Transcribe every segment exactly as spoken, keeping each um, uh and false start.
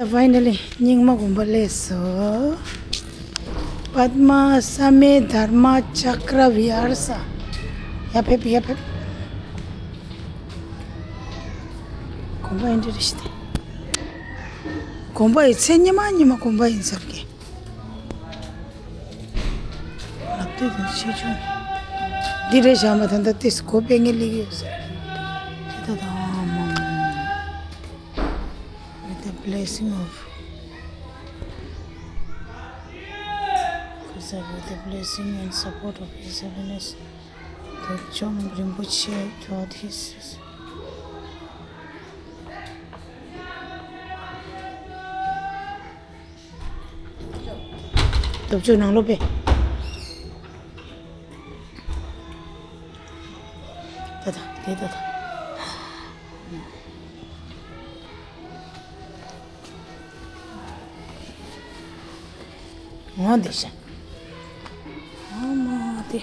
Finally, རྙིང་མ་དགོན་པ་སླེབས་སོང་། པདྨ་ས་མེ་དྷརྨ་ཅཀྲ་བི་ཧར་ས། ཡར་ཕེབས། ཡར་ཕེབས། དགོན་པ་ཨེ་འདྲ་རེད་ཤག་དེ། དགོན་པ་ཡི་མཚན་ཉི་མ་ཉི་མ་དགོན་པ་ཡིན་ས་རེད། ལག་དེབ་དང་ཆེ་ཆུང་། འདི་རེད་བཞག་མ། ད་ལྟ་ཏིས་སྒོ་ཕྱེ་མཁན་སླེབས་ཡོད་ས་རེད། དེ་ད་ད་ཨ་མ། With the blessing of, with the blessing and support of His Holiness the Chom Rinpoche throughout his སྟོབས་ཆུ་ནང་ལོགས་པས། ད་ད་དེ་ད་ད། ངོ་འདི་ཤ། ཨ་མ་དེ།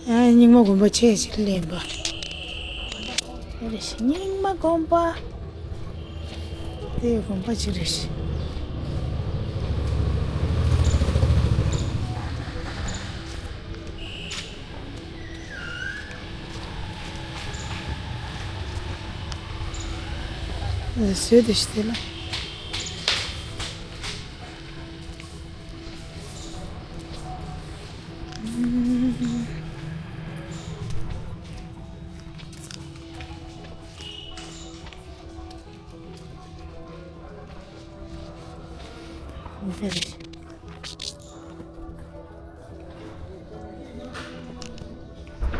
ཨ། རྙིང་མ་དགོན་པ་ཆེ་ཞིག་ལེན་པ། དེ་རེད་ཤག་རྙིང་མ་དགོན་པ། དེ་དགོན་པ་ཅིག་རེད་ཤག་བཟོས་དེ་ཤི་དེ་ལ།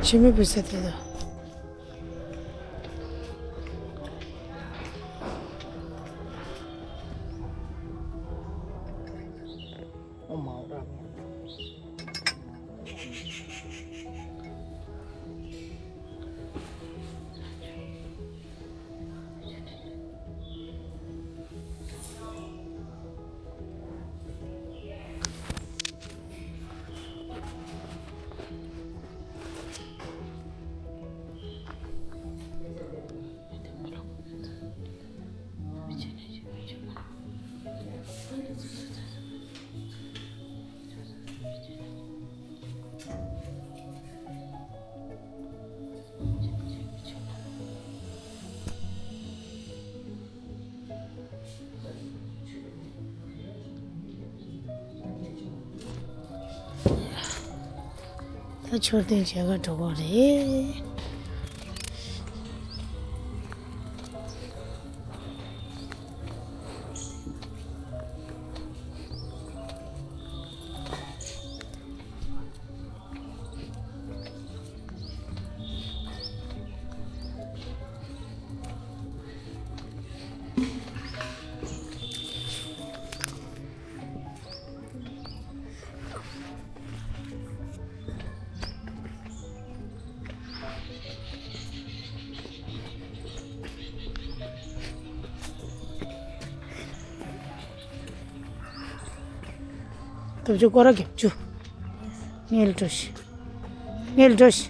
ཕྱི་མི་བུ་ཚ་དེ་དང་། ད་མཆོད་རྟེན་མཇལ་ག་འགྲོ་གི་རེད། སྟོབས་ཆུ་སྐོར་ར་བརྒྱབ་བཅུ། ངལ་འགྲོ་ཤི། ངལ་འགྲོ་ཤི།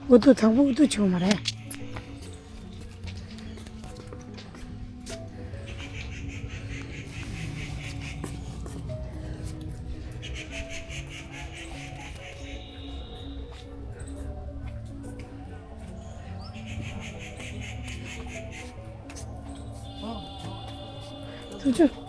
ཨུ་ཐུ་དང་པོ་ཨུ་ཐུ་ཆོག་མ་རེད། ཐུགས་རྗེ་ཆེ།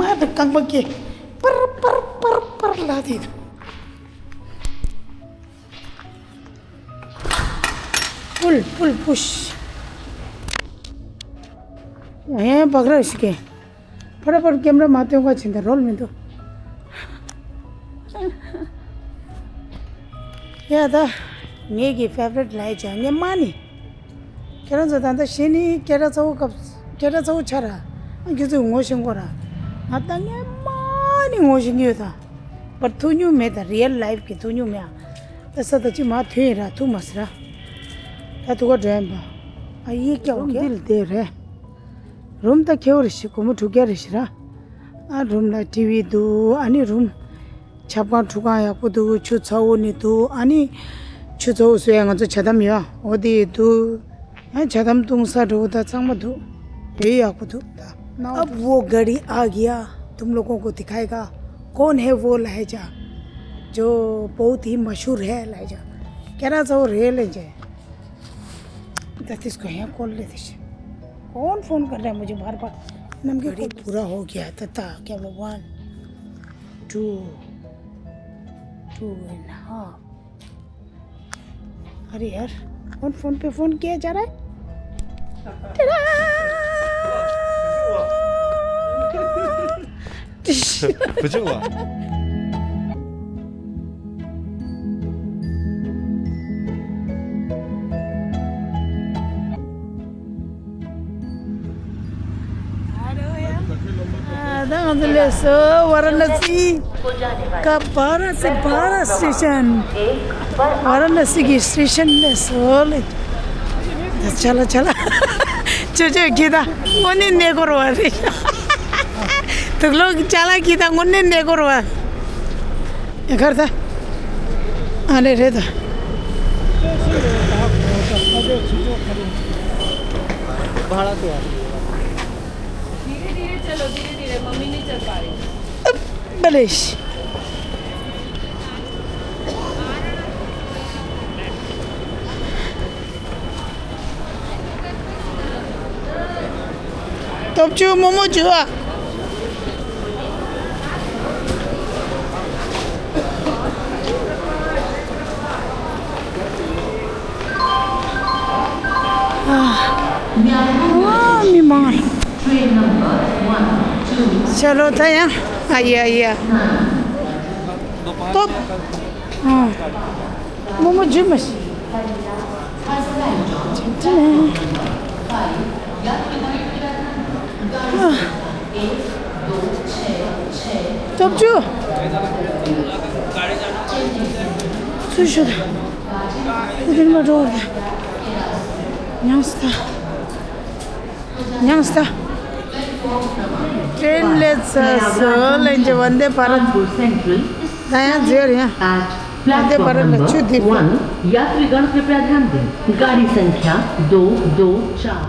ང་དང་རྐང་པ་སྐྱེ། པར་པར་པར་པར་ལ་དེ། པུལ་པུལ་པུཤ། ཨེ་བག་ར་ཞིག་གེ། ཕར་ཕར་ཀེམ་ར་མ་སྟོན་ག་ཕྱིན་ད་རོལ་མི་འདུག་ཡ་ད། ངེད་ཀྱི་ཕེ་ཝ་རི་ཊི་ལ་ཡི་ཅང་ངེད་མ་ནི། ཁྱེད་རང་ཚོ་ད་ལྟ་གཞི་ནས་སྐད་གྲགས་ཚ་བོ་སྐབས་སྐད་གྲགས་ཚ་བོ་ཆགས་ར། ཨ་ཁྱོད་ཚོས་ངོ་ཤེས་གོ་ར། ང་ད་ངས་མ་ནི་ངོ་ཤེས་ཀྱི་ཡོད་ད། པར་ཐུག་མྱོང་མེད་ད། རི་ཡལ་ལའིཕ་གི་ཐུག་མྱོང་མེད་ཨ། ད་ས་ད་ཅི་མ་ཐོན་ཡིན་ར་ཐུག་མ་སི་ར། ད་ཐུག་ག་འགྲོ་ཡིན་པ། ཨ་ཡིག་སྐྱོ་གི་འདི་ལ་བསྡད་རེད། རུམ་ད་ཁེ་བོ་རེ་ཞིག་སྒོར་མོ་དྲུག་བརྒྱ་རེ་ཞིག་ར། ཨ་རུམ་ལ་ཊི་ཝི་འདུག་ཨ་ནི་རུམ། ཆབ་ཁང་ཁྲུས་ཁང་ཡག་པོ་འདུག་ཆུ་ཚ་བོ་ནི་འདུག་ཨ་ནི། ཆུ་ཚ་བོ་བཟོ་ཡ་ང་ཚོ་ཇ་དམ་ཡོད་ཨ་འོ་དེ་འདུག་ཨ་ཇ་དམ་བཏུང་ས་འགྲོ་ད་ཚང་མ་འདུག་ཡོད་ཡག་པོ་འདུག་ད་ན། अब वो घड़ी आ गया, तुम लोगों को दिखाएगा, कौन है वो लहजा जो बहुत ही मशहूर है लहजा। केरा जो रेल है जे। द इसको यहाँ कॉल लेते। कौन फोन कर रहा है मुझे बार बार? नम के घड़ी पूरा हो गया था, था क्या बोला, one, two, two and half. अरे यार, कौन फोन पे फोन किया जा रहा है? टेडा! टिश। 不就完。 ད་ང་ཚོ་སླེབས་སོང་། ཝ་ར་ཎ་སི། ཀ་བ་ར་སི། བ་ར་སི་ཊེ་ཤན། ཝ་ར་ཎ་སི་གི་སི་ཊེ་ཤན་སླེབས་སོང་ལེ། ད་ཆ་ལ་ཆ་ལ། ཅོ་ཅོ་གི་ད་དངོས་གནས་གནས་སྐོར་བ་རེད། དུག་ལོག་ཅ་ལག་གི་ད་དངོས་གནས་གནས་སྐོར་བ། ཨེ་ཁར་ད། ཨ་ལེ་རེད་ད། भाड़ा तो यार। धीरे धीरे चलो, धीरे धीरे, मम्मी नहीं चल पा रही। बलेश। སྟོབས་ཆུ་མོག་མོག་ཆུ་བ། ཨ། མི་མང་། ཤ་ལོ་ད་ཡང་། ཨ་ཡ་ཡ། སྟོབས། ཨ། མོག་མོག་ཆུ་མ་ཤི། སྟོབས་ཆུ། སུ་ཤོད། དེ་དེར་མ་འགྲོ་བར། ཉམས་སུ་ཐལ། ཉམས་སུ་ཐལ། ཏྲེན་སླེབས་ཚར་སོང་། ལན་ཅེ་ཝན་དེ་བྷ་རད། ད་ཡང་ཟེར་ཡང་། ཝན་དེ་བྷ་རད་ལ་ཆུ་འདི། यात्रीगण कृपया ध्यान दें, गाड़ी संख्या दो दो चार।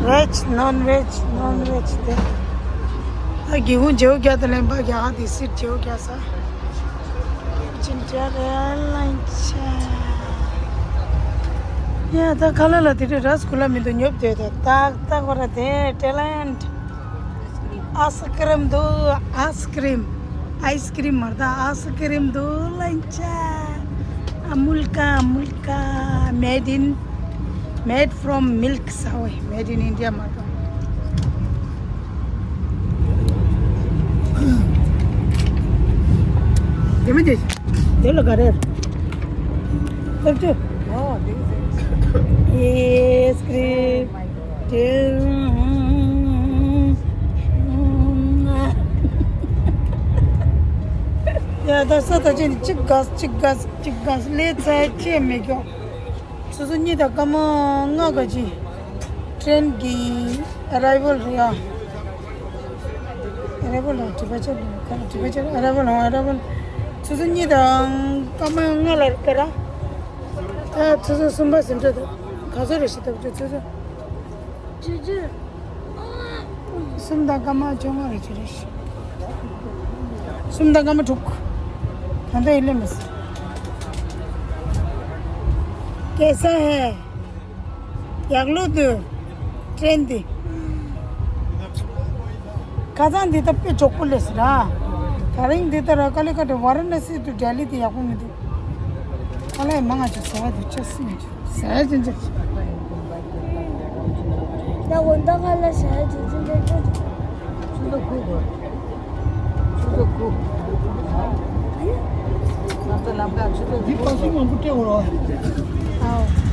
ཝེཇ། ནོན་ཝེཇ། ནོན་ཝེཇ་དེ། ད་སྒེའུ་ཁུང་བརྗེ་པོ་རྒྱག་དང་ལེན་པ་རྒྱག་ག་དེ་སིཊ་བརྗེ་པོ་རྒྱག་ས། ཇིན་ཇར་ཨེར་ལའིན་ཆ། ཡ་ད་ཁ་ལག་ལ་དེ་འདྲའི་ར་སི་གུ་ལ་མི་འདུག་ཉོབ་སྡོད་དེ། ཏག་ཏག་པ་ར་དེ་ཊེ་ལེན་ཊི། ཨའི་སི་ཀི་རིམ་འདུག་ཨའི་སི་ཀི་རིམ། ཨའི་སི་ཀི་རིམ་མ་རེད་ད། ཨའི་སི་ཀི་རིམ་འདུག་ལན་ཆ། ཨ་མུལ་ཀ་ཨ་མུལ་ཀ། made in, made from milk ས་བོ། made in India མ་རེད། དེ་མི་དེ། དེ་ལ་ག་རེ། སྟོབས་ཆུ། ཨའི་སི་ཀི་རིམ། དེ། ད་ལྟ་ས་ད་ཅི་ནི་གཅིག་ག་གཅིག་ག་གཅིག་ག་ལས་ཚད་ཅི་མི་སྐྱོ། ཆུ་ཚོད་གཉིས་དང་སྐར་མ་ལྔ་ག་ཅི། ཊེན་གྱི་ཨ་རའི་ཝལ་རེད་ཡ། ཨ་རའི་ཝལ་ལ་ཌི་པ་ཅར་ལ་ཁ་ལ་ཌི་པ་ཅར་ཨ་རའི་ཝལ་ཧོང་ཨ་རའི་ཝལ། ཆུ་ཚོད་གཉིས་དང་སྐར་མ་ལྔ་ལ་རེད་ད་ར། ད་ཆུ་ཚོད་གསུམ་པ་ཟིན་འདྲ་འདུག་ག་ཚོད་རེད་ཤི་ཐབས་ཆུ་ཚོད། ཆུ་ཚོད། གསུམ་དང་སྐར་མ་བཅོ་ལྔ་རེ་ཅི་རེད་ཤི། གསུམ་དང་སྐར་མ་དྲུག་ད་ལྟ་ཡིན་ལེ་མི་སྲིད། कैसा है? ཡག་ལོ་དུ། ཊེན་འདི། ཁ་སང་འདི་ད་དཔེ་མགྱོགས་པོ་ལས་སི་ར། ད་རིང་འདི་ད་ར་ཀ་ལི་ཀ་ཏ་ཝ་ར་ཎ་སི་ཏུ་ལྡི་ལི་དེ་ཡག་པོ་མི་འདུག་ཁ་ལ་ཡི་མང་ང་ཅིག་ཟ་བ་དུ་ཅི་སི་མི་འདུག་ཟ་ཡ་ཅན་ཅན། ད་འོ་ད་ཁ་ལ་ཟ་ཡ་ཅན་ཅན་ཅན་ཅན། ཆུ་ཚོད་དགུ་གོ། ཆུ་ཚོད་དགུ། ང་ཚོ་ལམ་ཁ་ཆུ་ཚོད་དགུ། འདི་པ་སེ་མང་པོ་སྤྲད་འོ་ར། ཨའོ།